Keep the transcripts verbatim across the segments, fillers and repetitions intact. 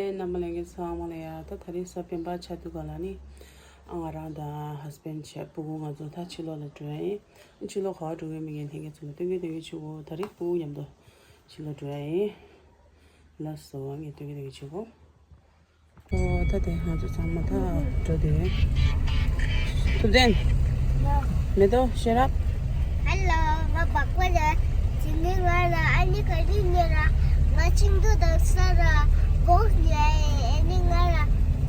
རྣམ་པ་ལྷན་རྒྱས་ཚང་མ་ལ་ཡ། ད་ད་རེས་གཟའ་སྤེན་པ་ཆ་དུས་ག་ལ་ནི། ཨ་ང་རང་དང་ཧས་བྷེན་ཌི་བྱས་སྤུ་གུ་ང་ཚོ་ད་ཕྱི་ལོགས་ལ་འགྲོ་ཡ་ཡིན། ཕྱི་ལོགས་ག་པར་འགྲོ་གི་མིན་ངས་ལྷན་རྒྱས་ཚོ་ལ་སྟོན་གི་སྟོན་གི་བྱེད་གོ། ད་རེས་སྤུ་གུ་མཉམ་དུ་ཕྱི་ལོགས་འགྲོ་ཡ་ཡིན། ལགས་སོ་ངས་སྟོན་གི་སྟོན་གི་བྱེད་གོ། ཨོ་ད་དེ་ང་ཚོ་ཚང་མ་ད་འགྲོ་དེ། ཐུབ་བསྟན། མེ་ཏོག་ཤེས་རབ། ཧེ་ལོ། ང་བག་པ་རེད། དེ་ནས་ང་ལ་ཨ་ནི་ག་རེ་ཉོས་ར། ང་ཆུང་དུས་དང་ས་ར་སྒོག་ཉོས། ཨ་ནི་ང་ལ་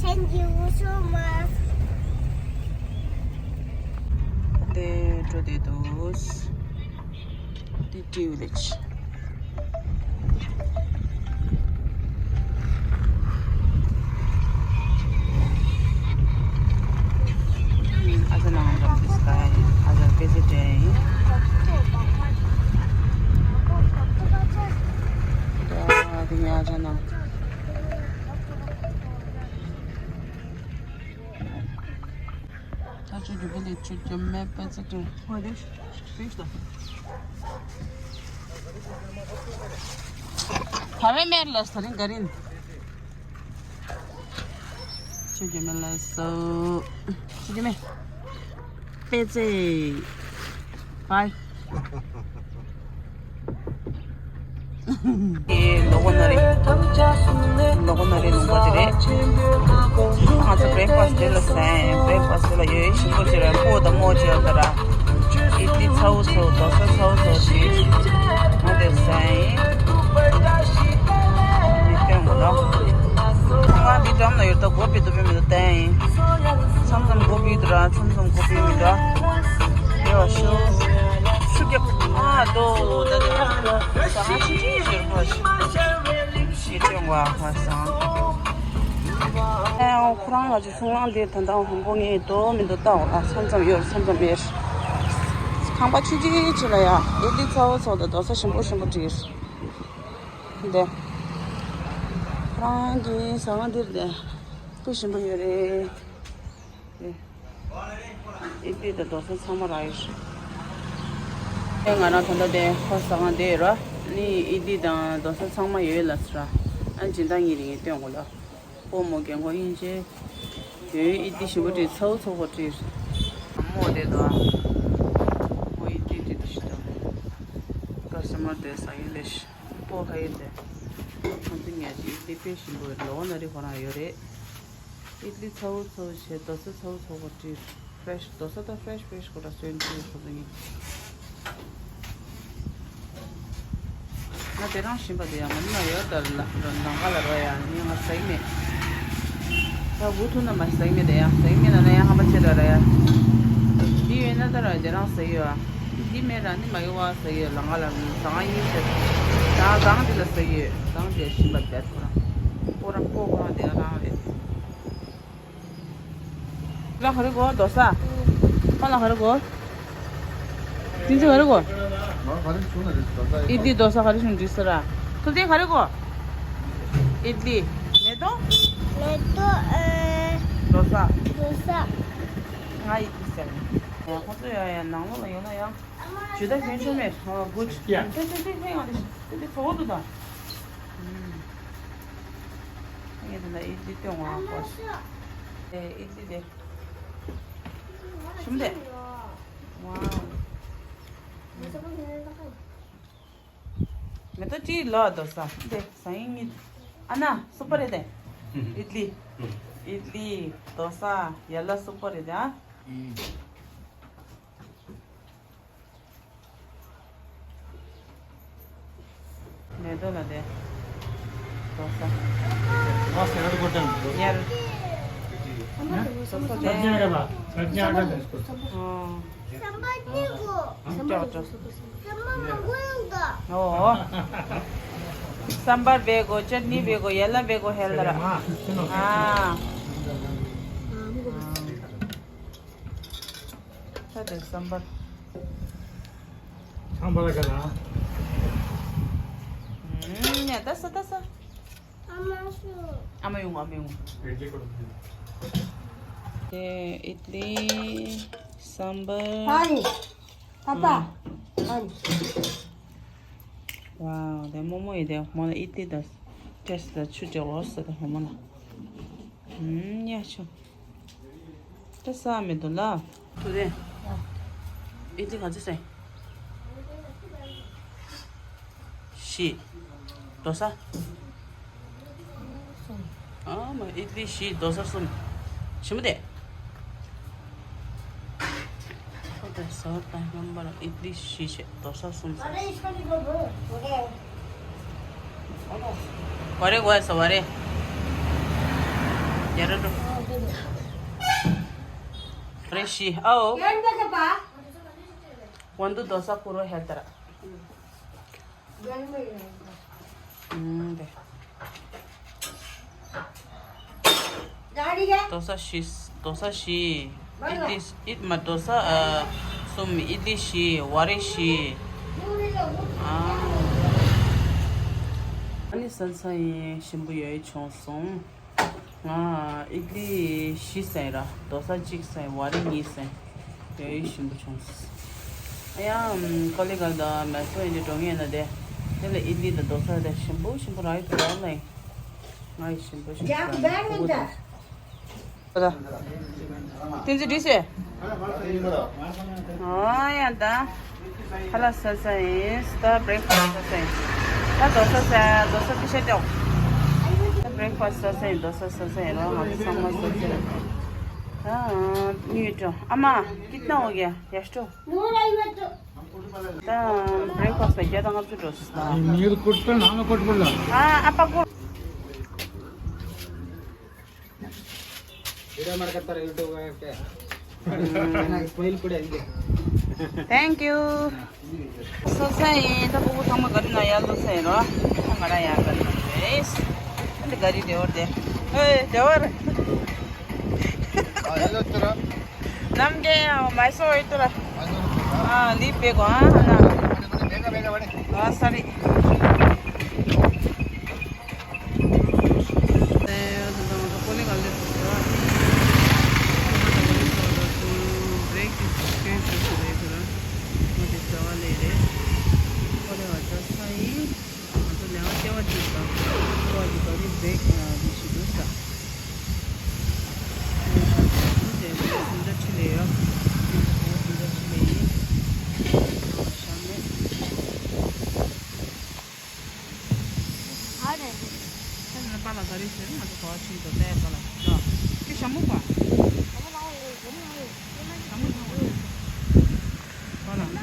ཆན་གྱི་འུ་སུ་མ། དེ་འགྲོ་དེ་འདུག་དེ་ཏི་ཝི་ལེ་ཇི། ཨ་ཅག་ནང་འགྲམ་དུ་སྐྱེལ་ཡིན། ཨ་ཅག་དཔེ་ཆ་སྤྲད་ཡིན། ད་དེ་ནས་ཨ་ཅག་ནང་། ད་ཆུ་རྒྱུ་བུ་ལས་ཆུ་རྒྱུ་མེད་པ་ཚེ་དྲན། ཧོ་དེ་ཕིག་ཏོ། ད་རེས་མེད་ལ་ས་རིང་ག་རིང་། ཆུ་རྒྱུ་མེད་ལ་སོ། ཆུ་རྒྱུ་མེད། པེ་ཙེ། བའི། ལོ་གོ་ན་རེ། ལོ་གོ་ན་རེ་ལུང་པ་དེ་རེད། ང་ཚོ་བྷི་རེག་ཕ་སི་ཊི་དེ་ལ་ཟ་ཡིན། བྷི་རེག་ཕ་སི་ཊི་དེ་ལ་ཡོད་ཞིམ་པོ་ཅིག་རེད། ཕོ་དང་མོ་ཅིག་ཡོད་ད་ར། ཨི་ཏི་ཚ་བོ་ཚོ་དོ་ས་ཚ་བོ་ཚོ་ཅིག་ང་དེ་ཟ་ཡིན། མི་སྟོན་གོ་ལ། ང་འདི་འགྲམ་ལ་ཡོད་ད། གོ་བི་དུ་བི་མི་དུ་བསྟན་ཡིན། མཚམས་མཚམས་གོ་བི་དུ་ར་མཚམས་མཚམས་གོ་བི་མི་འདྲ། ཡོ་ཤོ། ཤུ་རྒྱབ་ཨ་དོ་ད་དེ་ས་ཆི་ཆི་ཞོར་ཕ་ཤི། ཤི་ཅོང་བ་ཧ་སང་། ཨེ་ཨོ་ཁོ་རང་ང་ཚོ་ཚོང་ལམ་འདིར་ད་ལྟ་ཧོང་ཀོང་ངའི་དོ་མི་འདུག་ལྟ་འོ་ཨ་མཚམས་མཚམས་ཡོད་མཚམས་མཚམས་མེད། ཁང་པ་ཆུ་ཆི་ཆི་ལ་ཡ་ཨེ་ལི་ཚ་བོ་ཚོ་དང་དོ་ས་ཞིམ་པོ་ཞིམ་པོ་བྲིས། འདི། ཁོ་རང་གི་ཟ་ཁང་འདིར་འདི། སྤུ་ཞིམ་པོ་ཡོད་རེད། ཨི་ཏི་དང་དོ་ས་ཚང་མ་རག་ཡོད་རེད། ཨེ་ང་རང་ད་ལྟ་དེ་ཁོ་ཟ་ཁང་དེ་ཡོད་ར། ནི་ཨི་ཏི་དང་དོ་ས་ཚང་མ་ཡོད་ལ་ཟེར་ར། ཨ་སྦྱིན་བདག་གཉིས་རེ་ངས་སྟོན་དགོས་ལ། སྤོ་མོ་རྒན་གོག་དབྱིན་ཇི། ཡོད་ཨི་ཏི་ཞིམ་པོ་བྲིས་ཚ་བོ་ཚ་བོ་བྲིས། མོ་དེ་དང་། ཨོ་ཨི་ཏི་བྲིས་ཏི་ཞིག་དང་། ཀ་སི་ཊ་མར་དེ་ཟ་ཡི་ལེ་ཤི། སྤོ་ཧ་ཡི་དེ། ཁོང་ཚོ་ཉལ་གྱི་ཨི་ཏི་དཔེ་ཞིམ་པོ་ལོ་ན་རི་ཁོ་རང་ཡོད་རེད། ཨི་ཏི་ཚ་བོ་ཚ་བོ་བྱས་དོ་ས་ཚ་བོ་ཚ་བོ་བྲིས། ཕེ་རེ་ཤི་དོ་ས་དང་ཕེ་རེ་ཤི་ཕེ་རེ་ཤི་ཁོ་ར་སོན་ཅི་ཁོ་ཚོ་གཉིས། ང་དེ་རང་ཞིམ་པ་དེ་ཡང་མ་ནུ་ཡོད་ད་ལ་ལ་ལང་ཀ་ལ་རོ་ཡ་ནི་ང་ཟ་གི་མེད། ད་འུ་ཐུག་ན་མ་ཟ་གི་མེད་དེ་ཡང་ཟ་གི་མེད་ན་ན་ཡང་ཧམ་པ་ཆེ་དྲག་ར་ཡ། འདི་ཡོད་ན་ད་ར་དེ་རང་ཟ་གི་ཡོད་ཨ། འདི་མེད་ར་ནི་མ་གི་བ་ཟ་གི་ཡོད་ལང་ཀ་ལ་ཟ་ང་ཡིན་ཟེར། ད་གང་དེ་ལ་ཟ་གི་ཡོད་གང་དེ་ཞིམ་པ་དེ་ཁོ་རང་ཁོ་རང་ཁོ་རང་དེ་རང་རེད། ལ་ག་རེ་གོ་དོ་ས། ཁོ་ལ་ག་རེ་གོ། དེ་ཚོ་ག་རེ་གོ། ང་ག་རེ་བྱུང་ན་རེད་དོ་ས། ཨི་ཏི་དོ་ས་ག་རེ་བྱུང་འདྲི་ས་ར། ཐུབ་བསྟན་ག་རེ་གོ། ཨི་ཏི། མེ་ཏོག་མེ་ཏོག་ཨེ། དོ་ས། དོ་ས། ང་ཨི་ཏི་ཟེར། ཡ་ཁོ་ཚོ་ཡ་ཡ་ནང་ལོགས་ལ་ཡོད་ན་ཡང་། ཇུ་ད་ཁྱོད་ཆོ་མེད། ཨོ་གུད། ཡ། ཏེ་ཏེ་ཏེ་ཧེ་ང་དེ་ཏེ་ཏེ་ཚོགས་འདུག་ད། ཨུམ། ངས་དེ་འདྲ་ཨི་ཏི་སྟོན་འོང་བ་ཨེ་ཨི་ཏི་དེ། ཞུམ་དེ། ཝའོ། མེ་ཏོག་ཅི་ལོ་དོ་ས་དེ་ཟ་ཡིན་ཉིད། ཨ་ན་སུ་པར་རེད་དེ། ཨི་ཏི་ལི། ཨི་ཏི་ལི་དོ་ས་ཡ་ལ་སུ་པར་རེད་དེ་ཨ། མེ་ཏོག་ལ་དེ། དོ་ས། ཉར། དོ་ས་དེ། ཨོ། ཨོ། སམ་བར་བེ་གོ་ཅ་ནི་བེ་གོ་ཡ་ལ་བེ་གོ་ཧེལ་ལ་ར། ཨ། ས་དེ་སམ་བར། ཚང་པ་ལ་ག་ལ། ཨུམ། ཡ་ད་ས་ད་ས། ཨ་མ་ཡོང་ཨ་མ་ཡོང་། དེ་ཨི་ཏི་ལི། སམ་བར། ཧའི། པ་པ། ཨུམ། ཧའི། ཝའོ་དེ་མོ་མོ་ཡི་དེ་མོ་ལ་ཨི་ཏི་ལི་ད། ཏེས་ད་ཆུ་ཇོ་བོ་ས་ད་ཧོ་མོ་ན། ཧུམ་ཉ་ཆུ། ཏེ་ས་མེད་དུ་ལ། ཐུ་རེ། ཨི་ལི་ག་ཚོད་སེ། བཞི། དོ་ས། ཨ་མ་ཨི་ལི་བཞི་དོ་ས་གསུམ། ཞིམ་པོ་དེ། ཁོ་དེ་ཟ་བ་དང་རྣམ་པར་ཨི་ལི་བཞི་བྱས་དོ་ས་གསུམ་ཟ། ཝ་རེ་ཝ་ས་ཝ་རེ། ཡ་ར་རོ། ཝ་རེ་བཞི་ཨའོ། ཝན་དུ་དོ་ས་ཁུ་རོ་ཧེ་ད་ར། ཨུམ། དེ། དོ་ས་བཞི། དོ་ས་བཞི། ཨི་ལི་ཨི་མ་དོ་ས་ཨ་གསུམ། ཨི་ལི་བཞི། ཝ་རེ་བཞི། ཨ། ཨ་ནི་ཟ་ས་ཡིན་ཞིམ་པོ་ཡོད་བྱུང་སོང་། ང་ཨི་ལི་བཞི་ཟ་ཡིན་ར། དོ་ས་གཅིག་ཟ་ཡིན། ཝ་རེ་གཉིས་ཟ་ཡིན། ཡོད་ཞིམ་པོ་བྱུང་། ཨ་ཡང་ཀོ་ལི་གལ་དང་མེ་སོ་ཡིན་དུས་འགྲོ་ངེས་ན་དེ། དེ་ལ་ཨི་ལི་དང་དོ་ས་དེ་ཞིམ་པོ་ཞིམ་པོ་རག་ཡོད་དུ་རག་ལ་ཡིན། ང་ཡི་ཞིམ་པོ་ཞིམ་པོ་རག་ཡོད་དུ། ཏིན་ཙི་འདྲི་སེ། ཨོ་ཡ་ད། ཁ་ལག་ཟ་ས་ཡིན། ད་བྷི་རེག་ཕ་སི་ཟ་ས་ཡིན། ད་དོ་ས་ཟ། དོ་ས་ཏི་ཤ་ཏོག་ད་བྷི་རེག་ཕ་སི་ཟ་ས་ཡིན། དོ་ས་ཟ་ས་ཡིན་རོ། ང་ཚོ་ཚང་མ་ཟ་ས་ཡིན། ད་ཉུས་ཀྲོ་ཨ་མ། ཀིཏ་ན་ཧོ་གྱ། ཡ་ཤ་ཏོ། ད་བྷི་རེག་ཕ་སི་ལ་བརྒྱ་དང་ལྔ་བཅུ་འགྲོ་སོང་། नीर कुट पे नाम कुट बोला। ཨ་ཨ་པ་ཀོ། वीडियो मार करता रहे YouTube पे। स्माइल पड़े इनके। Thank you. ཟ་ས་ཡིན། ད་ཕྲུ་གུ་ཚང་མ་ག་རི་ན་ཡར་ལོག་ས་ཡིན་རོ། ད་ང་རང་ཡང་ག་རི་ན་རེད། ཨ་འདི་ག་རི་དེ་བར་དེ། ཨེ་དེ་བར། ཨ་ཡ་ལོ་ཏུ་ར། ནམ་གེ་ཡང་མ་སོ་ཡོད་དུ་ར། ཨ་ལི་པེ་གོ་ཨ་ན། ཨ་ས་རི། ཨ་རེ། ཁྱེད་ཚོ་པཱ་ལགས་ག་རེ་ཟེར། ང་ཚོ་ག་བ་ཕྱིན་དོ་ལྟ་ཡ། པཱ་ལགས་ལ་ཁྱེད་ཞྭ་མོ་པ། ཞྭ་མོ་ཞྭ་མོ། པཱ་ལགས།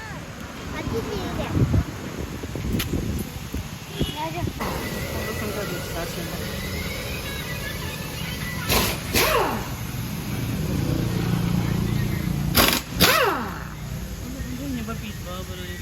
ཁོང་ཚོ་སེམས་ཁྲལ་འདུག་ད་ཕྱིན་པ། ཁོང་ཚོ་ཉེས་པ་པི་བ་བ་རེད།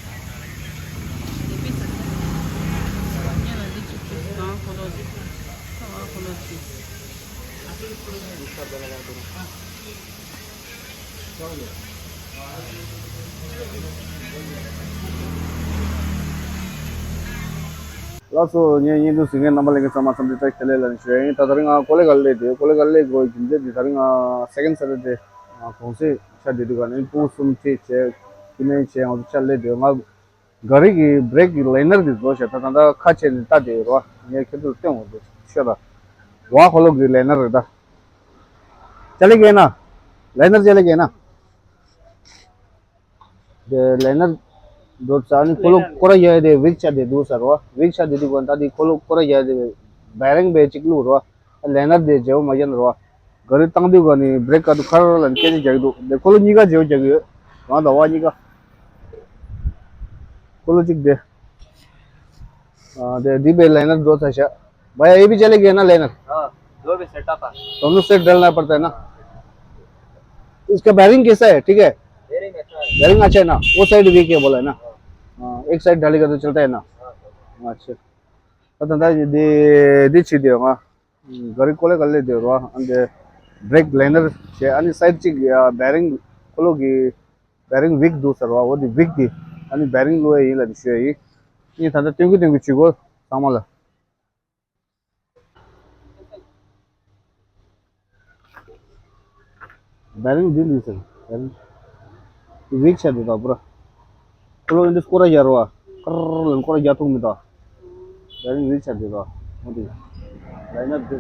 ལགས་སོ། ངའི་བརྙན་ཐུང་གཟིགས་མཁན་རྣམ་པ་ལྷན་རྒྱས་ཚང་མ་འཚམས་འདྲི་བཀྲ་ཤིས་བདེ་ལེགས་ལ་ནི་ཞུ་ཡ་ཡིན། ད་དེ་རིང་ང་ཀོ་ལི་གྷལ་སླེབས་དུས། ཀོ་ལི་གྷལ་སླེབས་དགོས་རྒྱུ་མཚན་དེ་དེ་རིང་ང་སེ་ཀེན་ཌི་སེ་ཊར་ཌེ་གུང་སེང་ཆ་བསྡད་དུས་ག་ནས་ཕྲུ་གུ་གསུམ་ཁྲིད་བྱས་ཀི་མེན་བྱས་ང་ཚོ་ཆ་སླེབས་དུས། ང་ག་རི་གི་བྷི་རེག་གི་ལའི་ནར་འདི་བཟོ་བྱས། ད་ད་ལྟ་ཁ་ཕྱེ་ནས་ལྟ་བསྡད་ཡོད་རེད་བ། ངས་ཁྱེད་ཚོར་སྟོན་འོང་དུ་ཤོད་ད། ཝ་ཧོ་ལོ་གི་ལའི་ནར་རེད་ད། ཅ་ལེ་གེ་ན། ལའི་ནར་ཅ་ལེ་གེ་ན། དེ་ལའི་ནར་འདོད་ས་ནི་ཁོ་ལོ་ཀོ་ར་ཡ་དེ་ཝིག་ཆ་དེ་འདུག་ཟེར་བ། ཝིག་ཆ་དེ་འདུག་ག་ད་དེ་ཁོ་ལོ་ཀོ་ར་ཡ་དེ་བེ་རིང་བེ་གཅིག་བླུགས་རེད་བ། ལའི་ནར་དེ་བརྗེ་བོ་མ་བརྒྱབ་ན་རེད་བ། ག་རི་བཏང་དུས་ག་ནི་བྷི་རེག་ག་དུ་ཁར་ལ་ནི་སྐད་ཆ་རྒྱག་གི་འདུག་དེ་ཁོ་ལོ་གཉིས་ཀ་བརྗེ་བོ་རྒྱག་གི་ཡོད། རང་དང་བ་གཉིས་ཀ། ཁོ་ལོ་གཅིག་དེ། हाँ, दे, दी बे लाइनर दो था शा। भैया, ये भी चले गए ना लाइनर? हाँ, दो भी सेट आता। दोनों सेट डलना पड़ता है ना? इसका बैरिंग कैसा है? ठीक है? बेरिंग अच्छा है। बेरिंग अच्छा है ना? वो साइड वीक है बोला है ना? हाँ। हाँ, एक साइड ढलेगा तो चलता है ना? हाँ, हाँ। अच्छा। पता था ये दे, दे छी दियो, हाँ। ཨུམ། ག་རི་ཀོ་ལེ་ག་ལེ་དེ་རོ། ཨ་འདི་བྷི་རེག་ལའི་ནར་བྱས། ཨ་ནི་སའིཌ་གཅིག་ཡ་བེ་རིང་ཁོ་ལོ་གི་བེ་རིང་ཝིག་འདུག་ཟེར་བ། འོ་དེ་ཝིག་དེ་ཨ་ནི་བེ་རིང་བླུག་ཡ་ཡིན་ལབ་ནས་ཞུ་ཡ་ཡིན། ངས་ད་ལྟ་སྟོན་གི་སྟོན་གི་བྱེད་དགོས་ཚང་མ་ལ། བེ་རིང་འདི་འདི་ཟེར། བེ་རིང་ཝིག་ཆགས་འདུག་ད་པུ་ར། ཁོ་ལོ་འདི་སྐོར་ར་རྒྱག་རོགས། ཀར་ལ་སྐོར་ར་རྒྱག་ཐུབ་མི་འདུག་བེ་རིང་ཝིག་ཆགས་འདུག་ད། འོ་དེ། लाइनर दे।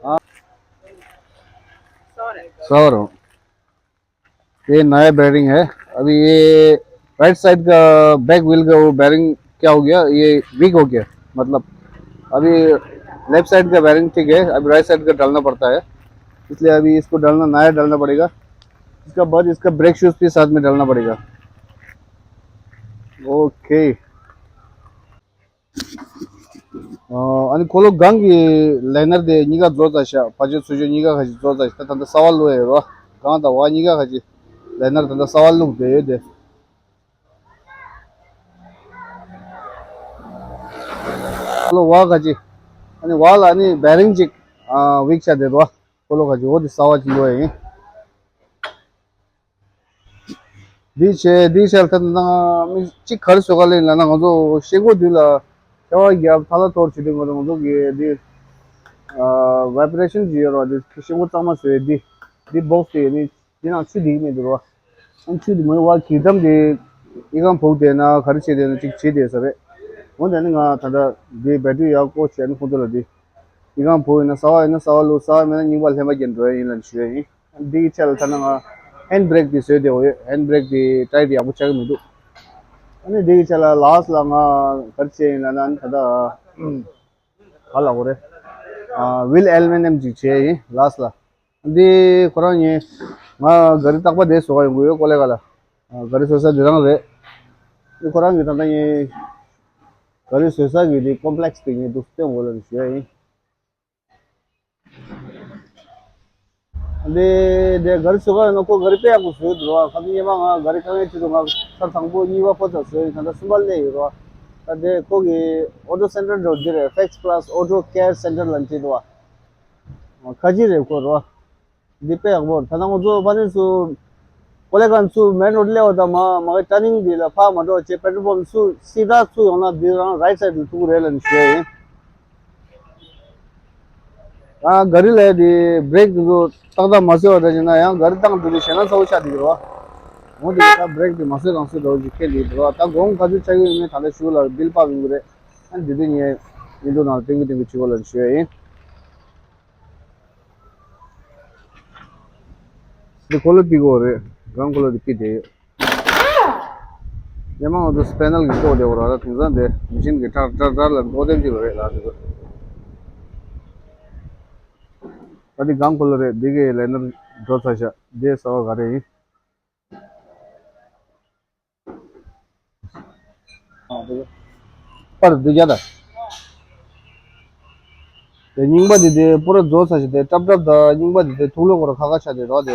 हाँ। सौ रहा हूँ। ये नया बेयरिंग है। अभी ये राइट साइड का, बैक व्हील का वो बेयरिंग क्या हो गया, ये वीक हो गया। मतलब अभी लेफ्ट साइड का बेयरिंग ठीक है, अभी राइट साइड का डालना पड़ता है, इसलिए अभी इसको डालना, नया डालना पड़ेगा। इसका बाद इसका ब्रेक शूज भी साथ में डालना पड़ेगा। ओके। ཨ་ནི་ཁོ་ལོ་སྒང་གི་ལེ་ནར་དེ་གཉིས་ཀ་རྫོགས་ཚར་ཤག་ཕ་ཆོས་ཚུ་ཆོས་གཉིས་ཀ་ཁ་ཅིག་རྫོགས་ཚར་ཤག་ད་ད་ལྟ་གསར་པ་བླུགས་ཡོད་རོ། སྒང་དང་འོག་གཉིས་ཀ་ཁ་ཅིག་ལེ་ནར་ད་ལྟ་གསར་པ་བླུགས་བསྡད་ཡོད་དེ། ཁོ་ལོ་འོག་ཁ་ཅིག་ཨ་ནི་འོག་ལ་ཨ་ནི་བེ་རིང་ཅིག་ཨ་ཝིག་ཆགས་བསྡད་རོ། ཁོ་ལོ་ཁ་ཅིག་འོ་དེ་གསར་པ་ཅིག་བླུགས་ཡ་ཡིན། འདི་བྱས་འདི་བྱས་ལ་ད་ནང་མི་གཅིག་ག་རེ་བཟོ་ག་ལེན་ལབ་ན། ང་ཚོ་ཤེལ་སྒོ་དུས་ལ་ཤ་བ་རྒྱབ་ཐལ་ལ་གཏོར་བྱེད་དུས་ང་ཚོ་ང་ཚོ་གི་འདི་ཨ་ཝའི་བྷི་རེ་ཤན་ཅིག་ཡོད་རེད་བ། འདི་ཤེལ་སྒོ་གཙང་མ་བཟོ་ཡས་འདི་འདི་བོག་སི་དེ་ནི་འདི་ནང་ཆུ་འདི་མེད་འདུག་རེད་བ། ཨ་ཆུ་འདི་མོའི་བ་གི་དམ་དེ་ཨི་ཁང་ཕོག་བསྡད་ན་ག་རེ་བྱེད་བསྡད་ན་ཅིག་བྱེད་བསྡད་ས་རེད། འོན་ཏེ་ནི་ང་ད་ལྟ་འདི་བེ་ཊི་རི་ཡར་བཀོག་བྱས་ནི་ཁོང་ཚོ་ལ་འདི་ཨི་ཁང་ཕོག་ཡིན་ན་གསར་པ་ཡིན་ན་གསར་པ་བླུགས། གསར་པ་མེད་ན་རྙིང་པ་ལྷན་པ་རྒྱག་འགྲོ་ཡ་ཡིན་ལབ་ཞུ་ཡ་ཡིན། འདི་གི་ཆ་ལ་ཐ་ན་ང་ཧེན་བྷི་རེག་འདི་བཟོས་བསྡད་ཡོད། ཧེན་བྷི་རེག་འདི་ཊའི་ཊི་ཡག་པོ་ཆགས་ཀྱི་མི་འདུག་ཨ་ནི་འདི་གི་ཆ་ལ་ལཱ་སི་ལ་ང་ག་རེ་བྱས་ཡིན་ལབ་ན་ད་ལྟ་ག་ལབ་དགོས་རེད། ཨ་ཝིལ་ཨེལ་ཡུ་མི་ནམ་ཅིག་བྱས་ཡིན་ལཱ་སི་ལ། འདི་ཁོ་རང་ཉིད་ང་ག་རི་རྟག་པར་འདི་བཟོ་ག་ཡོང་གི་ཡོད། ཀོ་ལེ་ག་ལ་ཨ་ག་རི་བཟོ་ས་འདི་རང་རེད། འདི་ཁོ་རང་གི་ད་ལྟ་ངའི་ག་རི་བཟོ་ས་གི་འདི་ཀོམ་པི་ལེག་སི་དེ་ངས་འདུག་སྟོན་དགོས་ལབ་ནས་ཞུ་ཡ་ཡིན། འདི་འདི་ག་རི་བཟོ་ག་ཡོད་ན་ཁོ་ག་རི་དཔེ་ཡག་པོ་བཟོས་འདུག་ར། ཁ་སང་ཉི་མ་ང་ག་རི་དཀའ་ངལ་ཅིག་འདུག་ང་ཚར་དང་པོ་གཉིས་པ་ཁོ་ཚོ་བཟོས་ཡིན། ད་ལྟ་གསུམ་པ་སླེབས་ཡོད་ར། ད་འདི་ཁོ་གི་ཨོ་ཊོ་སེན་ཊར་འགྲོ་འདི་རེད། ཧྥེག་སི་པ་ལ་སི་ཨོ་ཊོ་ཀེར་སེན་ཊར་ལ་འདི་འདུག་བ། ཁ་ཅིག་རེད་ཁོ་ར། འདི་དཔེ་ཡག་པོ་རེད། ད་ལྟ་ང་ཚོ་ཕ་ནས་སུ་ཀོ་ལེ་གན་ཚུར་མེན་རོ་ཌི་སླེབས་པ་དང་མ་མ་གི་ཊར་ནིང་འདི་ལ་ཕར་མ་འགྲོ་བྱས་པེ་ཊྲོལ་པམ་ཚུར་སི་ད་ཚུར་ཡོང་ན་འདི་རང་རའིཊ་སའིཌ་ལ་ཐུག་གི་རེད་ལབ་ནས་ཞུ་ཡ་ཡིན། ཨ་ག་རི་ལ་འདི་བྷི་རེག་འདི་ཚོ་ཏག་ཏག་མ་བཟོས་པ་འདྲ་བྱས་ན་ཡང་ག་རི་བཏང་འདུག་དེ་ཞེད་སྣང་ཚ་པོ་ཆགས་འདུག་རོ། འོ་འདི་ད་བྷི་རེག་འདི་མ་བཟོས་གང་བཟོས་འདྲ་བོ་ཅིག་ཁེལ་འདུག་རོ། ད་དགོང་ག་ཚོད་ཆགས་ཀྱི་ཡོད་མེད་ད་ལྟ་ཞུ་ལ་བིལ་ཕབ་ཡོང་གི་རེད། ཨ་འདི་དུས་ངས་ཡིན་འདུག་ནང་ཏིང་གི་ཏིང་གི་བྱེད་དགོས་ལབ་ནས་ཞུ་ཡ་ཡིན། འདི་ཁོ་ལོ་པི་གོ་རེད། རང་ཁོ་ལོ་འདི་པི་དེ་ཡོད། ཉི་མ་ང་ཚོ་སི་པེ་ནལ་གི་བཀོག་བསྡད་པ་ར། ད་དེང་སང་དེ་མི་ཤིན་གི་ཏྲར་ཏྲར་ཏྲར་ལ་འགྲོ་དེབ་ཅིག་རེད་ལ་དེ་ཚོ། ད་འདི་གང་ཁོ་ལོ་རེད། འདི་གི་ལེ་ནར་འགྲོ་ཚར་ཤག་འདི་གསར་པ་ག་རེ་ཡིན། པར་འདི་རྒྱ་ད། དེ་རྙིང་པ་འདི་དེ་པུ་ར་རྫོགས་ཚར་ཞིག་དེ་ཀྲབ་ཀྲབ་ད་རྙིང་པ་འདི་དེ་ཐུག་ལོ་སྐོར་ཁ་ཁ་ཆ་དེ་རོ་དེ།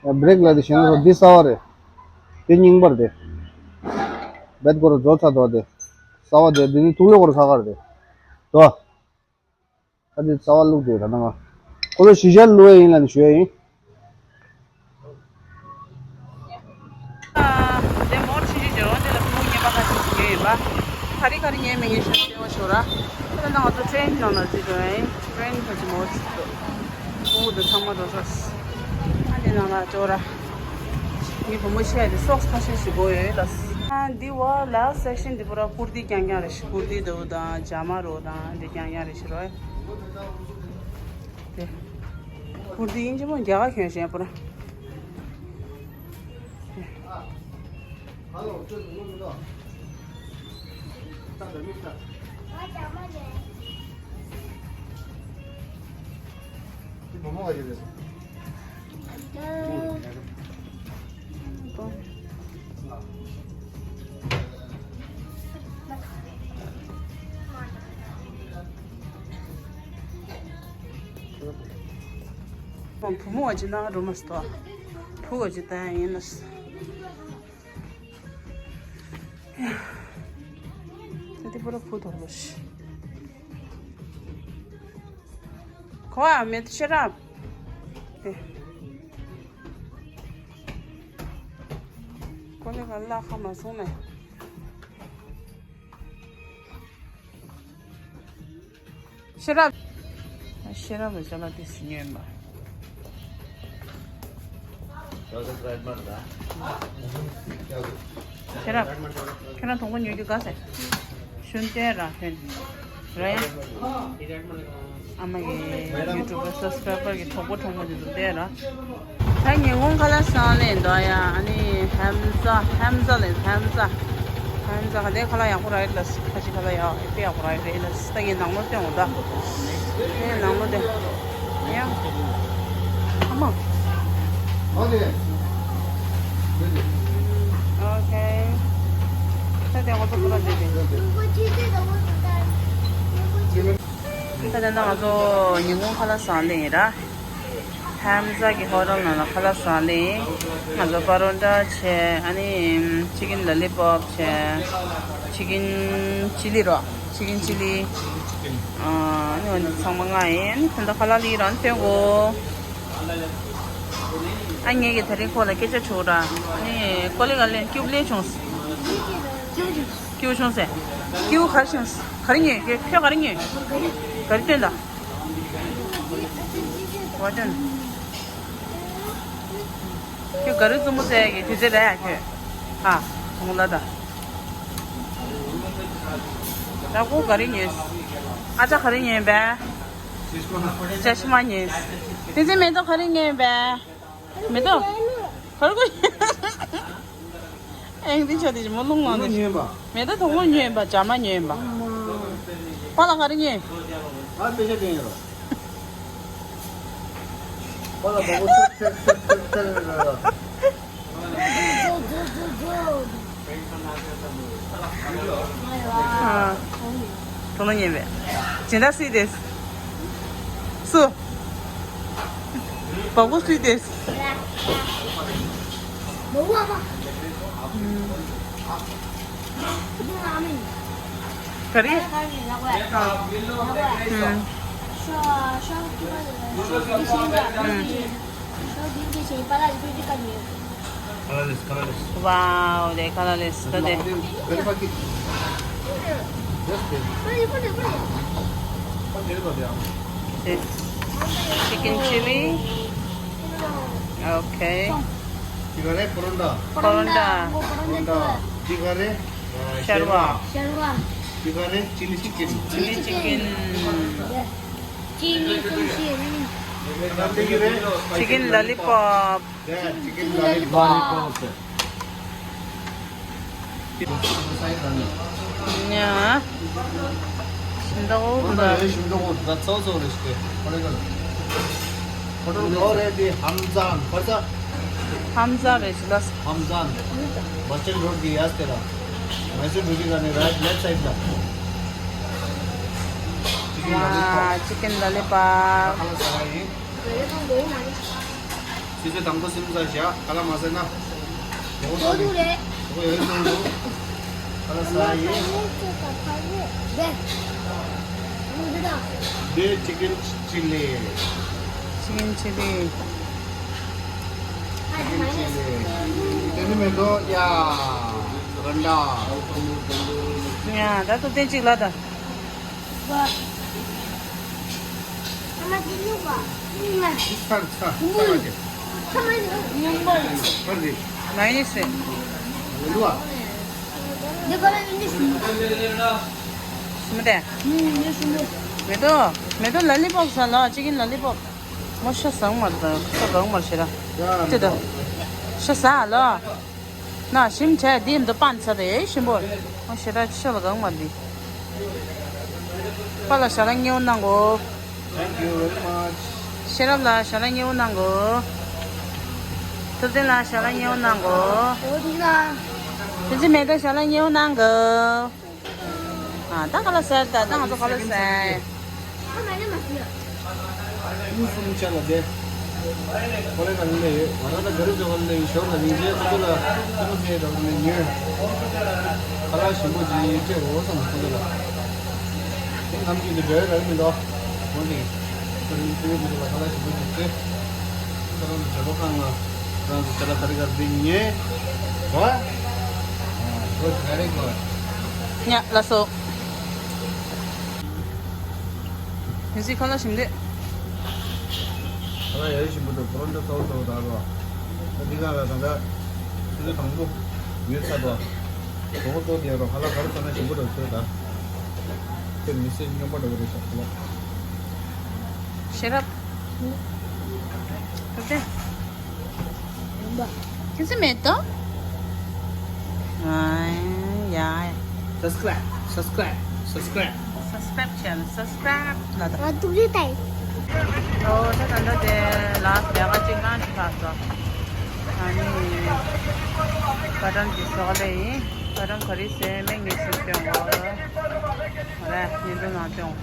བྷི་རེག་ལ་དེ་ཞེན་ན་འདི་གསར་པ་རེད། དེ་རྙིང་པར་དེ། བེད་སྐོར་རྫོགས་ཚར་དོ་དེ། གསར་པ་དེ་འདི་ནི་ཐུག་ལོ་སྐོར་ཁ་ཁར་དེ། དོ། ད་འདི་རྩ་བ་བླུགས་དེ་ད་ནང་། ཁོ་ལོ་ཞི་ཞར་བླུགས་ཡ་ཡིན་ལ་ནི་ཞུ་ཡ་ཡིན། དེ་མོར་ཆུ་ཆུ་འབྱོར་བ་དེ་ལ་ཕྲུ་གུ་ཉེས་པ་ཁ་ཤས་ཤིག་ཡོད་ཡིན་པ། ག་རེ་ག་རེ་ཉེས་མེད་ངས་ཤ་ཞེ་བ་ཤོར་ར། ད་ནང་ང་ཚོ་ཊེན་ནང་ལ་འཛུལ་འགྲོ་ཡ་ཡིན། ཊེན་ཁ་ཅིག་མོར་ཆུ་འགྲོ། ཕྲུ་གུ་དེ་ཚང་མ་འགྲོ་ས། ཨ་དེ་ནང་ལ་འགྲོ་ར། ངའི་བུ་མོ་ཆེ་དེ་སོགས་ཁ་ཤས་ཤིག་དགོས་ཡོད་ལ། ཨ་འདི་བ་ལ་སེག་ཤན་འདི་པུ་ར་ཀུར་ཏི་རྐྱང་རྐྱང་རེད་ཤི། ཀུར་ཏི་འདྲ་བོ་དང་ཇ་མ་རོ་དང་འདི་རྐྱང་རྐྱང་རེད་ཤི་རོ། དེ། ཀུར་ཏི་ཡིན་གཅིག་མོ་རྒྱ་གར་གྱོན་བཞིན་པུ་ར། བུ་མོ་བ་ཅི་ན་རོ་མ་སྟོ། བུ་བ་ཅི་ད་ཡིན་ལ། ད་དེ་པུ་ར་བུ་དོར་ལོ་ཤི། ཁོ་ཨ་མེད་ཤེས་རབ། ཨེ། ཁོ་ལས་ཀ་ལ་ཁ་མ་སོང་ནས། ཤེས་རབ། ཤེས་རབ་ལ་ཅ་ལག་དེ་སུ་ཉོས་མ། ཡག་འདུག་ཡག་འདུག་ཤེས་རབ། ཁྱེད་རང་དོག་པོ་ཉོ་རྒྱུ་དགའ་ཟེར། ཤུན་ཏན་ར་ཧོན། ར་ཡ། ཨ་མ་གི་ཡུ་ཊུབ་པར་སབ་སི་ཀ་རའི་བར་གྱི་གྲོགས་པོ་གྲོགས་མོ་དེ་ཚོ་བལྟས་ར། ད་ཉིན་གུང་ཁ་ལག་ཟ་ལེ་འདུག་ཡ། ཨ་ནི་ཧམ་ཛ་ཧམ་ཛ་ལེ་ཧམ་ཛ། ཧམ་ཛ་ག་དེ་ཁ་ལག་ཡག་པོ་ར་ཡོད་ལ། ཁ་ཅིག་ཁ་ལག་ཡག་དཔེ་ཡག་པོ་ར་ཡོད་རེད་ལ། ད་ངས་ནང་ལོགས་བསྟན་འོང་ད། ངས་ནང་ལོགས་བསྟན། ཡ། ཨ་མ། ཨོ་ཁེ། ཨོ་ཁེ། ད་དེ་ང་ཚོ་ཁ་ལག་བཟས་ཏེ། ད་དེ་ན་ང་ཚོ་ཉིན་གུང་ཁ་ལག་ཟ་ལེ་ཡིན་ར། ཧམ་ཛ་གི་ཧོ་ཊལ་ནང་ལ་ཁ་ལག་ཟ་ལེ། ང་ཚོ་པ་རོ་ཊ་བྱས། ཨ་ནི་ཅི་ཀིན་ལ་ལི་པོབ་བྱས། ཅི་ཀིན་ཅི་ལི་རོ། ཅི་ཀིན་ཅི་ལི། ཨ་ནི་འོན་ཏེ་ཚང་མ་ང་ཡིན། ད་ལྟ་ཁ་ལག་ལི་རང་ཐོན་གོ། ཨ་ངེད་ཀྱིས་དེ་རིང་ཁོ་ལ་སྐད་ཆ་དྲིས་ར། ཨ་ནི་ཀོ་ལི་ག་ལེན་ཀྱུབ་ལེན་བྱུང་། ཀྱུ་བྱུང་ཟེར། ཀྱུ་ག་རེ་བྱུང་། ག་རེ་ཉོས། ཁྱོད་ག་རེ་ཉོས། ག་རེ་སྟོན་ད། བ་སྟོན། ཁྱོད་ག་རེ་རྩུབ་མོ་བཙལ་གི་དུས་ཚོད་རེད་ཡ་ཁྱོད། ཨ། དུང་ལ་ད། ད་ཁོ་ག་རེ་ཉོས། ཨ་ཅག་ག་རེ་ཉོས་པས། ཅ་ཤི་མ་ཉོས། དེ་ཚེ་མེ་ཏོག་ག་རེ་ཉོས་པས། མེ་ཏོག་ག་རེ་གོ། ཨེང་འདི་ཆ་དེ་ཅི་མོ་རླུང་ལངས་ནས། ཉོས་པ། མེ་ཏོག་དོག་མོ་ཉོས་པ། ཇ་མ་ཉོས་པ། པཱ་ལགས་ག་རེ་ཉོས། ཨ་པེ་ཤ་ཏེ་ཡོད། པཱ་ལགས་དོག་པོ་ཐེར་ཐེར་ཐེར་ཐེར་ཐེར་ལ། ཨ། དོ་ནོ་ཉན་པས། སྦྱིན་བདག་སུ་དེ། སུ། བ་གུ་སུ་དེ། ག་རེ། ཨ། ཨུམ། ཨུམ། Wow, de colorless today. Chicken chili. Okay. Poronda. Poronda. Sharwa. Chili chicken. Chili chicken. Chicken lollipop. Yeah, chicken lollipop. ཡ། ཤིང་ཏོག་འོ་ད། ཤིང་ཏོག་འོ་ད་ཚོ་ཚོ་རེ་ཞིག་ཧོ་ཊེལ་ནོ་རེད་དེ། ཧམ་ཛན་ཧོ་ཊེལ། ཧམ་ཛན་རེད་ཤི་ལ། ཧམ་ཛན། བ་ཅན་རོཌ་གི་ཡ་སྟེ་ར། མའི་སུར་འགྲོ་གི་ག་ནས་རའིཊ་ལེཕ་སའིཌ་ལ། ཅི་ཀེན་ལ་ལི་པོབ། ཁ་ལག་ཟ་ག་ཡིན། ཆུ་ཚོད་དང་པོ་སེམས་ཚ་བཞག་ཁ་ལག་མ་ཟ་ན། ཡོང་ས་མེད། ཁོ་ཡོད་སོང་འདུག་ཁ་ལག་ཟ་ཡིན། འདི་ཅི་ཀེན་ཅི་ལི། ཅི་ཀེན་ཅི་ལི། ཅི་ཀེན་ཅི་ལི། དེ་ནི་མེ་ཏོག་ཡ། ར་འདྲ། ཡ་ད་ཐུབ་བསྟན་གཅིག་ལ་ད། ཚར་ཚར་ཚར་ལ་ཅེ། ཚར་རེད། མ་ཡིན་ཟེར། མི་འདུག་ཨ། སུ་མི་དེ། མེ་ཏོག་མེ་ཏོག་ལ་ལི་པོབ་ཟ་ལ། ཅི་ཀེན་ལ་ལི་པོབ། མོ་ཤ་ཟ་མར་ད་ཤ་གང་མར་ཤེ་ར། ཅི་ད། ཤ་ཟ་ལ། ན་ཞིམ་བྱས་དེ་འདི་པན་ཚ་དེ་ཞིམ་པོ། ཨ་ཤེ་ར་ཤ་ལ་གང་མ་འདི། པཱ་ལགས་ཞལ་ལག་མཉེས་པོ་གནང་གོ། Thank you very much. ཤེས་རབ་ལགས་ཞལ་ལག་མཉེས་པོ་གནང་གོ། ཐུབ་བསྟན་ལགས་ཞལ་ལག་མཉེས་པོ་གནང་གོ། འོ་དེ་ལ། དེ་ཚེ་མེ་ཏོག་ཞལ་ལག་མཉེས་པོ་གནང་གོ། ཨ་ད་ཁ་ལག་ཟ་ད་ད་ང་ཚོ་ཁ་ལག་ཟ། དངུལ་སུམ་ཆ་ལ་བསྡད། ཁོ་ལས་ཀ་ལས་ཡོད། ང་རང་ད་ག་རེ་བཟོ་ག་ལས་ཡོད་ཞོག་ལ་ཉིན་རྗེས་ཁོ་ཚོ་ལ་ཁོ་ཚོ་ལ་ཉོས། ཁ་ལག་ཞིམ་པོ་ཅིག་སྤྲད་འོ་བསམ་ཁོ་ཚོ་ལ། དེ་ནམ་རྒྱུན་དུ་འབྲེལ་བ་རག་མི་འདུག་འོ་འདི་ཁོ་ཚོ་ཁོ་ཚོ་ལ་ཁ་ལག་ཞིམ་པོ་ཅིག་སྤྲད། ཁོ་ཚོ་ལ་འབྲེལ་བ་ཁང་ང་རང་ཚོ་ཁ་ལག་ག་རེ་ག་རེ་འདི་ཉོས། རོ། Good, very good. ཉ་ལ་སོ། ཡིན་སྲིད་ཁ་ལག་ཞིམ་འདུག་ཁ་ལག་ཡ་ཡི་ཞིམ་པོ་འདུག་པོ་རོ་ཊ་ཚ་བོ་ཚ་བོ་དག་རོ། ད་འདི་ག་ལ་ད་ལྟ་ཆུ་ཚོད་དང་པོ་ཡོལ་ཚར་འདུག་གྲོགས་པོ་ཚོ་དེ་རོ་ཧ་ལ་གར་ཚོ་ན་ཞིམ་པོ་འགྲོ་ཚོད་ད། ཁྱོད་མི་སེར་སྨྱོན་པ་འགྲོ་གི་རེད་ཤག་ལ། ཤེས་རབ། ཐུབ་བསྟན། ཁྱེད་ཚོ་མེད་དོ། ཨ་ཡ། Subscribe, subscribe, subscribe. Subscribe channel, subscribe. ལ་ད། ང་དུག་རི་ཏའི། ཨོ་ད་ད་ད་དེ་ལ་དེ་ག་ཅིག་གང་ཞིག་ཁ་སོ། ཨ་ནི། བཀའ་དྲིན་གྱི་སོགས་ལས་ཡིན། བཀའ་དྲིན་ག་རེ་ཟེར་མེད་ངེས་ཤིག་སྟོན་གོ། ཨོ་རེད་ཉིན་དུ་ནང་སྟོན།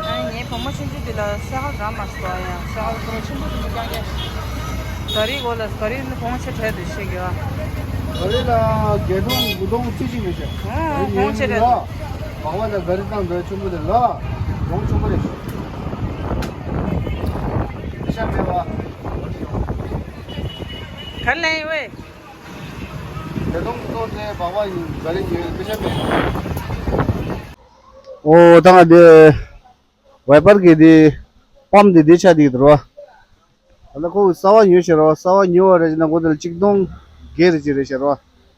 ཨ་ནི་ངའི་བུ་མོ་ཆུང་ཆུང་འདི་ལ་སེ་ཧལ་རག་མ་སོང་ཡ། སེ་ཧལ་ཁོ་རང་ཆེན་པོ་དེ་མི་རྐྱང་རྐྱང་། ག་རི་གོ་ལ་ག་རི་ནི་གོང་ཆེ་གྲས་དུ་ཤེས་གི་བ། ག་རི་ལ་བརྒྱད་སྟོང་དགུ་སྟོང་རྩིས་གཅིག་མི་ཤེས། ཨོ་གོང་ཆེ་གྲས་དུ། བག་བ་ལ་ག་རི་བཏང་འདོད་ཆེན་པོ་དེ་ལ་གོང་ཆེན་པོ་རེད། ཤ་མེད་བ། ག་ལེན་ཝེ། བརྒྱད་སྟོང་དགུ་སྟོང་དེ་བག་བ་ཡིན་ག་རི་ཡོད་ཤ་མེད། ཨོ་ད་ང་དེ། ཝའི་པར་གྱི་དེ་པམ་དེ་དེ་ཆ་དེ་འདུག་རོ། ད་ལྟ་ཁོ་གསར་པ་ཉོས་ཤེས་རོ། གསར་པ་ཉོས་པ་རེད་ཅེ་ན་ཁོ་དེ་ལ་གཅིག་སྟོང་བརྒྱད་རེ་ཅིག་རེད་ཤེས་རོ།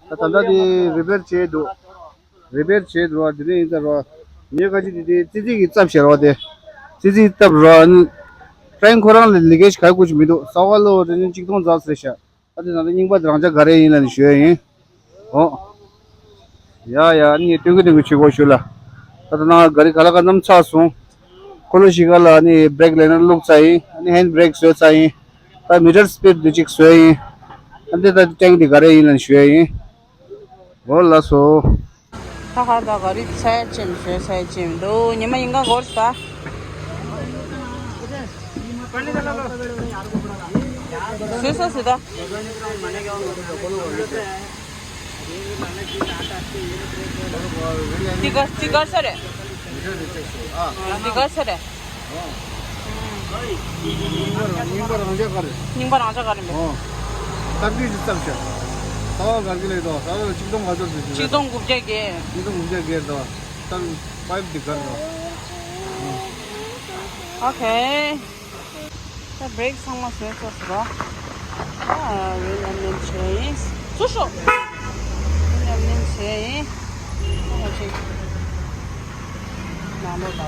ད་ད་ལྟ་དེ་རི་པེར་བྱས་འདུག་རི་པེར་བྱས་འདུག་རོ། དེ་རིང་ཡིན་ཙང་རོ། ཉོས་ཁ་ཅིག་དེ་དེ་ཙི་ཙི་གི་བཙབ་ཤེས་རོ་དེ། ཙི་ཙི་བཙབ་རོ། ཨ་ནི་ཀྲེན་ཁོ་རང་ལ་ལི་ཀེ་ཤི་ག་རེ་དགོས་ཀྱི་མི་འདུག་གསར་པ་ལོ་རེ་ནི་གཅིག་སྟོང་ཙམ་རེད་ཤག་ད་དེ་ནང་དུ་རྙིང་པ་དེ་རང་ཅག་ག་རེ་ཡིན་ལབ་ནས་ཞུ་ཡ་ཡིན། ཨོ། ཡ་ཡ་ནི་སྟོན་གི་སྟོན་གི་བྱེད་དགོས་ཞུ་ལ། ད་ད་ནང་ག་རི་ག་ལ་ག་འཛོམས་ཚར་སོང་། ཁོ་ལོ་ཞིག་ག་ལ་ནི་བྷེ་རེག་ལེན་ན་བླུགས་ཚར་ཡིན། ཨ་ནི་ཧེན་བྷེ་རེག་བཟོས་ཚར་ཡིན། ད་མི་ཊར་སི་པིཌ་དེ་གཅིག་བཟོས་ཡིན། ཨ་འདི་ད་ཊེང་དེ་ག་རེ་ཡིན་ལབ་ནས་ཞུ་ཡ་ཡིན། ཨོ་ལགས་སོ། ད་ཧ་ད་ག་རི་ཚད་ཅིམ་བཟོས་ཚད་ཅིམ་འདུག་ཉི་མ་ཡིན་ག་འགོར་ས། བཟོས་ས་ཟེར་ད། འདི་ག་འདི་ག་ས་རེད། འདི་ག་ས་རེད། རྙིང་པ་རང་ཅག་ག་རེད། རྙིང་པ་རང་ཅག་ག་རེད་མེད། ཨོ། སྟབས་བདེ་ཞིག་བརྩམས་ཤག་ས་བ་གར་གི་ལས་དོ། ས་བ་ལ་ཆིག་སྟོང་ག་ཚོད་ཟེར་གྱི་ཆིག་སྟོང་དགུ་བརྒྱ་བརྒྱད། ཆིག་སྟོང་དགུ་བརྒྱ་བརྒྱད་དོ། ད་པའིབ་འདི་གར་དོ། ཨོ་ཁེ། ད་བྷེ་རེག་ཚང་མ་བཟོས་ཚར་སོང་ར། ད་རི་ལམ་ལེན་བྱས་ཡིན། ཚུར་ཤོག་རི་ལམ་ལེན་བྱས་ཡིན། ད་ང་ཚོ་ནང་ལོགས་ལ།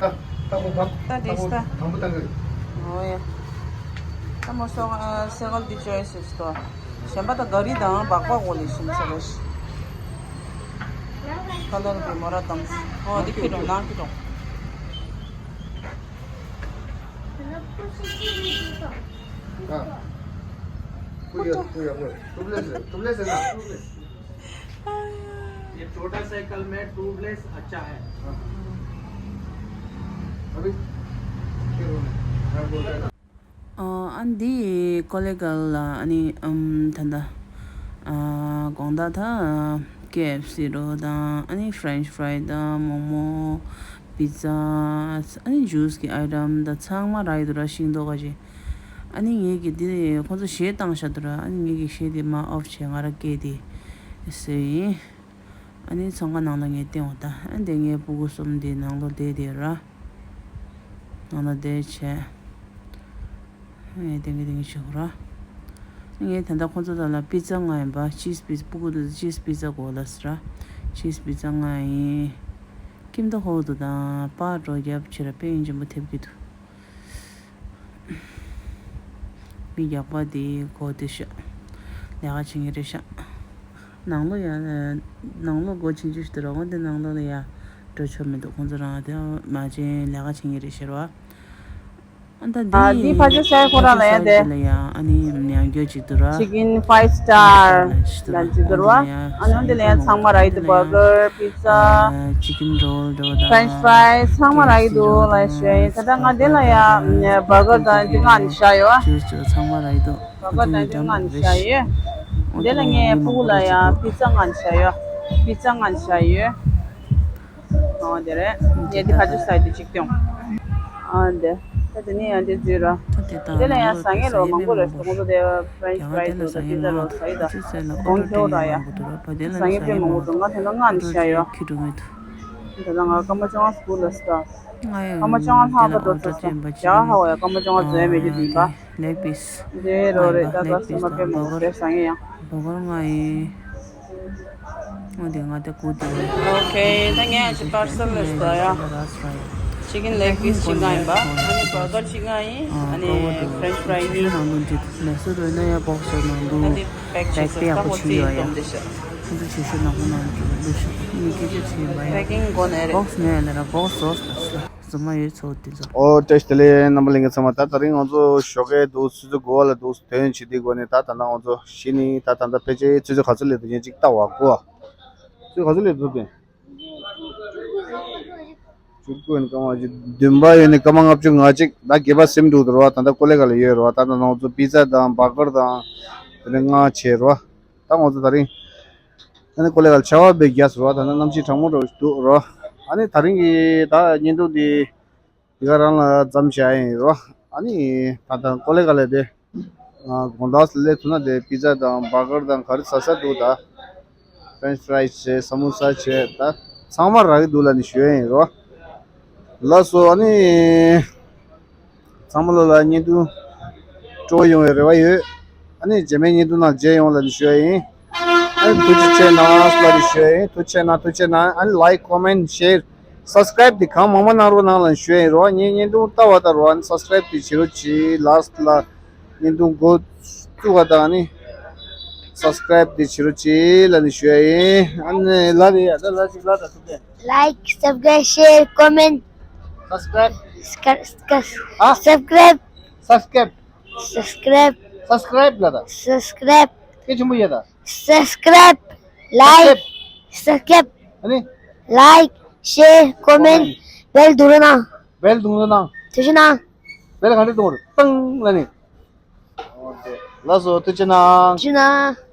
ད་ཁོ་བབ། ད་དེ་ད་ཁོ་ད། དང་པོ་ད་གི། ཨོ་ཡ། ད་མོ་སོ་ཨ་སེ་གལ་འདི་ཅོའི་སི་ཞིག་ཏོ། གཞན་པ་ད་ག་རི་དང་སྦག་སྦག་འོ་ལེ་ཤིན་ཚ་རེ་ཤི། ཁ་ལར་བི་མོ་ར་དམ། ཨོ་འདི་ཁི་རོང་ནང་ཁི་རོང་། हाँ। कोई है, कोई है, कोई। ट्यूबलेस है, ट्यूबलेस है ना, ट्यूबलेस। ये छोटा साइकिल में ट्यूबलेस अच्छा है। हाँ। अभी क्या बोलना है? हाँ, बोल रहे हैं। ཨ་འདི་ཀོ་ལེ་གལ་ལ་ཨ་ནི་ཨམ་ད་ད་ཨ་དགོང་དག་ད་ཀེ་ཨེཕ་སི་རོ་དང་ཨ་ནི་ཕྲེན་ཆི་ཕྲའི་དང་མོག་མོག་པི་ཛ་ཨ་ནི་ཇུས་ཀྱི་ཨའི་ཊམ་ད་ཚང་མ་རག་གི་འདུག་ར། ཤིང་ཏོག་ག་ཅིག་ཨ་ནི་ངེད་ཀྱིས་འདི་ཁོང་ཚོ་གཞས་བཏང་བཞག་འདུག་ར། ཨ་ནི་ངེད་ཀྱིས་གཞས་དེ་མར་ཨོཕ་བྱས་ང་རང་སྐད་དེ་བཟོས་ཡིན། ཨ་ནི་ཚོང་ཁང་ནང་ལ་ངས་བསྟན་འོང་ད། ཨ་འདི་ངའི་སྤུ་གུ་གསུམ་འདི་ནང་ལོགས་བསྡད་དེ་ར། ནང་ལ་བསྡད་བྱས། ངས་བསྟན་གི་བསྟན་གི་བྱེད་དགོས་ར། ངས་ད་ལྟ་ཁོང་ཚོ་དག་ལ་པི་ཛ་མངགས་ཡིན་པ། ཅིས་པི་སྤུ་གུ་དེ་ཅིས་པི་ཛ་དགོས་ལབ་ཟེར་ར། ཅིས་པི་ཛ་མངགས་ཡིན། ཀིམ་ཏོ་ཧོ་དུ་དང་པར་འགྲོ་རྒྱབ་བྱེད་ར་དཔེ་ཡིན་ཅན་པོ་ཐེབས་ཀྱི་འདུག་མི་རྒྱག་པ་དེ་གོ་དེ་ཤ། ལས་ཀ་བྱེད་ངེས་རེད་ཤ། ནང་ལོ་ཡ། ནང་ལོ་སྒོ་ཆེན་ཆུ་ཞིག་དེ་ར་འོན་ཏེ་ནང་ལོ་ལ་ཡ། འགྲོ་ཆོག་མི་འདུག་ཁོང་ཚོ་རང་དེ་མ་བྱན་ལས་ཀ་བྱེད་ངེས་རེད་ཤེར་བ། ཨ་ད་འདི་ཨ་འདི་ཕ་ཆོས་སའི་ཁོ་རང་ལ་ཡ་དེ། ལ་ཡ་ཨ་ནི་ཡང་འགྱོ་ཅིག་འདུག་ར། Chicken five star ལ་ཅིག་འདུག་ར། ཨ་ནི་འོན་ཏེ་ལ་ཡ་ཚང་མ་ར་ཡི་འདུག་བར་གར། ཙ། ཅི་ཀིན་རོལ་འགྲོ་དང་། French fries ཚང་མ་རག་གི་འདུག་ལ་ཞུ་ཡ་ཡིན། ད་ལྟ་ང་འདི་ལ་ཡ་བར་གར་དང་འདི་མངགས་ནས་བཞག་ཡོད། ཇུས་ཇུས་ཚང་མ་རག་གི་འདུག་འདི་ལ་ངས་སྤུ་གུ་ལ་ཡ་པི་ཙ་མངགས་ནས་བཞག་ཡོད། པི་ཙ་མངགས་ནས་བཞག་ཡོད། ཨོ་དེ་རེད། ངས་འདི་ག་ཚོད་ཟ་ཡི་འདུག་ཅིག་སྟོན། ཨ་འདི། ད་དེ་ནས་ཡང་འདི་འཛུལ་ར། ད་ དེ་དང་དེ་ལ་ཡང་ཟ་ངེ་རོ་མང་པོ་རེད། ཁོང་ཚོ་དེ་ཕ་རེན་ཆི་ཕ་རའི་འདུག་དང་པི་ཛ་རོ་ཟ་ཡི་དང་ཁོང་ཁྱོ་དང་ཡང་ཟ་ངེ་དཔེ་མང་པོ་འདུག་ང་དེ་འདྲ་ལྔ་ནས་བཞག་ཡོད། ད་ལྟ་ང་སྐར་མ་བཅོ་ལྔ་སྐུལ་ལ་སི་ཊར། སྐར་མ་བཅོ་ལྔ་ལྷག་པ་འགྲོ་ཚར་སོང་། རྒྱ་ཧ་བ་ཡ་སྐར་མ་བཅོ་ལྔ་འཛོལ་མེད་རྒྱུ་དེ་ཡིན་པ། ལེག་པིས། དེ་རོ་རེད། ད་ད་སི་མ་དཔེ་མང་པོ་རེད་ཟ་ངེ་ཡང་། བོ་གར་ལྔ་ཡིན། འོ་དེ་ང་དེ་གུ་དེ། ཨོ་ཁེ། ད་ངས་ཅི་པར་སལ་ལས་ད་ཡ། ཅི་ཀིན་ལེག་པིས་ཅི་ལྔ་ཡིན་པ། ཨ་ནི་བོ་གར་ཅི་ལྔ་ཡིན། ཨ་ནི་ཕ་རེན་ཆི་ཕ་རའི་གཉིས། ནང་དུ་འདྲི་མེ་སོ་རོལ་ན་ཡ་བོག་སི་ནང་དུ་ཨ་ནི་པེག་ཅིག་ཡག་པོ་བྱེད་ཡོད་ཡ། ཁོང་ཚོ་ཆེ་ཤོས་ནང་ཁོ་ནང་དུ་ལུས་ཤོག་མི་སྐད་ཆ་བྱེད་པ་ཡ། པེ་ཀིང་དགོས་ནས་རེད། བོག་སི་ནས་ལ་ར་བོག་སི་སོ་སི་ལ་སོ། རྫུན་མ་ཡོད་ཚོ་དེ་ཚོ། ཨོ་བཀྲ་ཤིས་བདེ་ལེགས་རྣམ་པ་ལྷན་རྒྱས་ཚང་མ། ད་དེ་རིང་ང་ཚོ་ཞོགས་ཀས་འདུག་ཆུ་ཚོད་དགུ་པ་ལ་འདུག་ཐོན་བྱེད་དུས་སྒོ་ནས་ད་ད་ལྟ་ང་ཚོ་གཞི་ནས་ད་ད་ལྟ་ཕལ་ཆེར་ཆུ་ཚོད་ག་ཚོད་སླེབས་འདུག་ཡིན་གཅིག་ལྟ་བ་དགོས། ཆུ་ཚོད་ག་ཚོད་སླེབས་འདུག་དེ། བཅུ་དགུ་ཡིན་སྐར་མ་བཅུ་བདུན་པ་ཡོད་ནས་སྐར་མ་ལྔ་བཅུ་ང་གཅིག་ད་བརྒྱད་པ་ཟིན་འདུག་ད་རོ། ད་ལྟ་ཀོ་ལེ་གྷལ་ལ་ཡོད་རོ། ད་ད་ང་ཚོ་པི་ཛ་དང་བར་གར་དང་དེ་ནས་ལྔ་བྱས་རོ། ད་ང་ཚོ་དེ་རིང་ཨ་ནི་ཀོ་ལེ་གྷལ་ཆར་པ་དཔེ་རྒྱག་སོང་རོ། ད་ནི་གནམ་གཤིས་གྲང་མོ་འདྲ་བོ་ཞིག་འདུག་རོ། ཨ་ནི་དེ་རིང་གི་ད་བརྙན་ཐུང་འདི་འདི་ག་རང་ལ་མཚམས་བཞག་ཡིན་རོ། ཨ་ནི་ད་ལྟ་ཀོ་ལེ་གྷལ་ལ་དེ་དགོང་དག་སླེབས་ཐུབ་ན་དེ་པི་ཛ་དང་བར་གར་དང་ག་རེ་ཟ་ས་འདུག་ད་ཕ་རེན་ཆི་ཕ་རའི་བྱས་སམ་མུ་ས་བྱས་ད་ཚང་མ་རག་གི་འདུག་ལབ་ནས་ཞུ་ཡ་ཡིན་རོ། ལགས་སོ། ཨ་ནི། ཚང་མ་ལོ་ལ་བརྙན་ཐུང་སྤྲོ་ཡོང་བའི་རེ་བ་ཡོད། ཨ་ནི་རྗེས་མའི་བརྙན་ཐུང་ནང་མཇལ་ཡོང་ལབ་ནས་ཞུ་ཡ་ཡིན། ཨ་ནི་ཐུགས་རྗེ་ཆེ་གནང་ལབ་ནས་ཞུ་ཡ་ཡིན། ཐུགས་རྗེ་ཆེ་གནང་། ཐུགས་རྗེ་ཆེ་གནང་། ཨ་ནི་ལའིཀ་ཀོ་མེན་ཤེར་སབ་སི་ཀ་རའིབ་དེ་གང་མང་མང་གནང་རོགས་གནང་ལབ་ནས་ཞུ་ཡ་ཡིན་རོ། ངའི་བརྙན་ཐུང་ལྟ་བ་ལྟ་རོགས། ཨ་ནི་སབ་སི་ཀ་རའིབ་དེ་བྱེད་རོགས་གྱིས། ལཱསི་ལ་བརྙན་ཐུང་འགོ་བཙུགས་པ་དང་ཨ་ནི་སབ་སི་ཀ་རའིབ་དེ་བྱེད་རོགས་གྱིས་ལབ་ནས་ཞུ་ཡ་ཡིན། ཨ་ནི་ལ་རེད་ཡ། ད་ལ་ཅིག་ལ་ད་ཐུབ་པས། Like, subscribe, share, comment. Subscribe. Ska- ska- ཨ། Subscribe. Subscribe. Subscribe. Subscribe ལ་ད། Subscribe. སྐད་ཆེན་པོ་ཡ་ད། Subscribe. Like. Subscribe. Subscribe. ཨ་ནི། Like, share, comment. Comment. Bell དུང་རོ་ན། Bell དུང་རོ་ན། ཐུགས་རྗེ་གནང་། Bell ག་འདྲ་དུང་རོ་ཏང་ལ་ནི། ལགས་སོ། ཐུགས་རྗེ་གནང་། ཐུགས་རྗེ་གནང་།